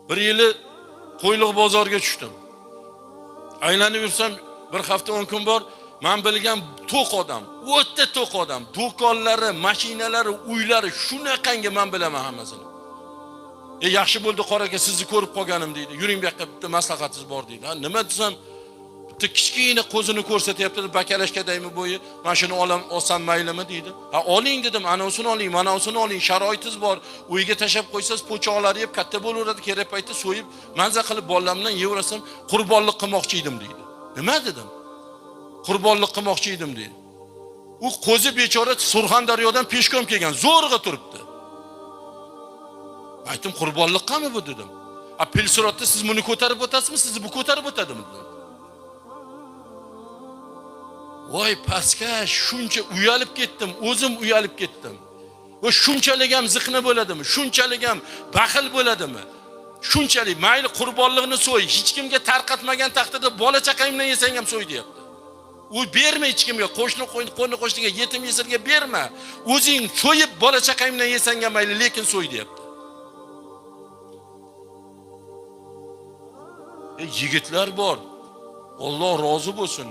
Bir yili Qo'yliq bozorga tushdim. Aylanib yursam, bir hafta 10 kun bor, men bilgan to'q odam, o'ta to'q odam, do'konlari, mashinalari, uylari shunaqangi men bilaman hammasini. Yaxshi bo'ldi qora aka, sizni ko'rib qolganim deydi. Yuring bu yoqqa, bitta maslahatingiz bor deydi. Ha, nima desam, bitta kichkina qo'zini ko'rsatyapti, bakalashkadaymi bo'yi, mana shuni olsam maylimi deydi. Ha, oling dedim, ana usini oling, mana usini oling, sharoitingiz bor. Uyga tashab qo'ysangiz, po'choqlari yeb katta bo'laveradi, kerak paytda so'yib, manza qilib bolalar bilan yeyverasam, qurbonlik qilmoqchi edim deydi. Nima dedim? Qurbonlik qilmoqchi edim deydi. U qo'zi bechora Surxondaryodan peshkom kelgan, zo'rg'a turibdi. Aytdim, qurbonliqqami bu dedim. A pilsirotda siz buni ko'tarib o'tasizmi, sizni bu ko'tarib o'tadimi dedim. Voy pastga, shuncha uyalib ketdim, o'zim uyalib ketdim. Va shunchalik ham ziqna bo'ladimi? Shunchalik ham baxil bo'ladimi? Shunchalik mayli qurbonliqni so'y, hech kimga tarqatmagan taqdirda bola chaqang bilan yesang ham so'y deyapti. U berma hech kimga, qo'shni qo'ni qo'shniga, yetim yesirga berma. O'zing so'yib bola chaqang bilan yesang ham mayli, lekin so'y deyapti. Yigitlar bor. Alloh rozi bo'lsin.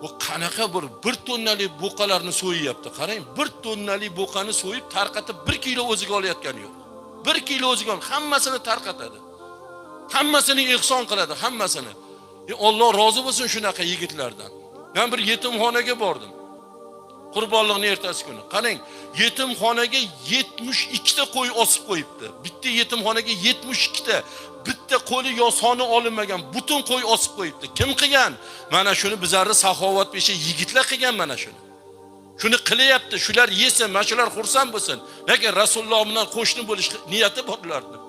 Bu qanaqa bir tonnalik bo'qalarni so'yayapti. Qarang, 1 tonnalik bo'qani so'yib tarqatib 1 kilo o'ziga olayotgani yo'q. 1 kilo o'ziga hammasini tarqatadi. Hammasini ihson qiladi, hammasini. Alloh rozi bo'lsin shunaqa yigitlardan. Men bir yetimxonaga bordim. Qurbonlikning ertasi kuni. Qarang, yetimxonaga 72 ta qo'y osib qo'yibdi. Bitta yetimxonaga 72 ta, bitta qo'li yo soni olinmagan butun qo'y osib qo'yibdi. Kim qilgan? Mana shuni bizlarni saxovat pesha yigitlar qilgan mana shuni. Shuni qilyapti, shular yesin, mana shular xursand bo'lsin. Lekin Rasululloh bilan qo'shni bo'lish niyati bor ularning.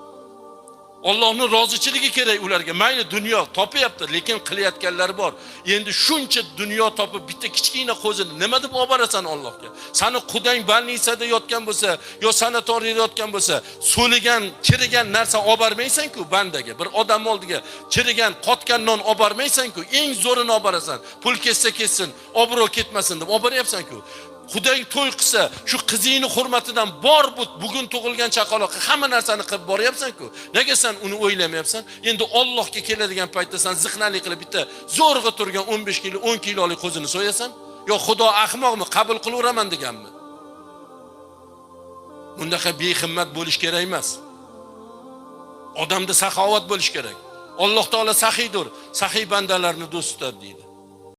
Allohning rozichiligi kerak ularga. Mayli dunyo topyapti, lekin qilayotganlar bor. Endi shuncha dunyo topib bitta kichkina qo'zini nima deb olib borasan Allohga? Sani qudang balnisada yotgan bo'lsa, yo sanatoriyda yotgan bo'lsa, so'ligan, chirigan narsa olib bormaysan-ku bandaga. Bir odam oldiga chirigan, qotgan non olib bormaysan-ku. Eng zo'rini olib borasan. Pul ketsa ketsin, obro' ketmasin deb olib boryapsan-ku. Xudang to'y qilsa, shu qizingni hurmatidan bor bu bugun tug'ilgan chaqaloqqa hamma narsani qilib boryapsan-ku. Nega sen uni o'ylamayapsan? Endi Allohga keladigan paytda sen ziqnalik qilib bitta zo'rg'a turgan 15 kilo, 10 kilolik qo'zini so'yasan? Yo Xudo ahmoqmi, qabul qilaveraman deganmi? Bundaqa behimmat bo'lish kerak emas. Odamda saxovat bo'lish kerak. Alloh taolo saxiydir, saxiy bandalarni do'st tutadi deydi.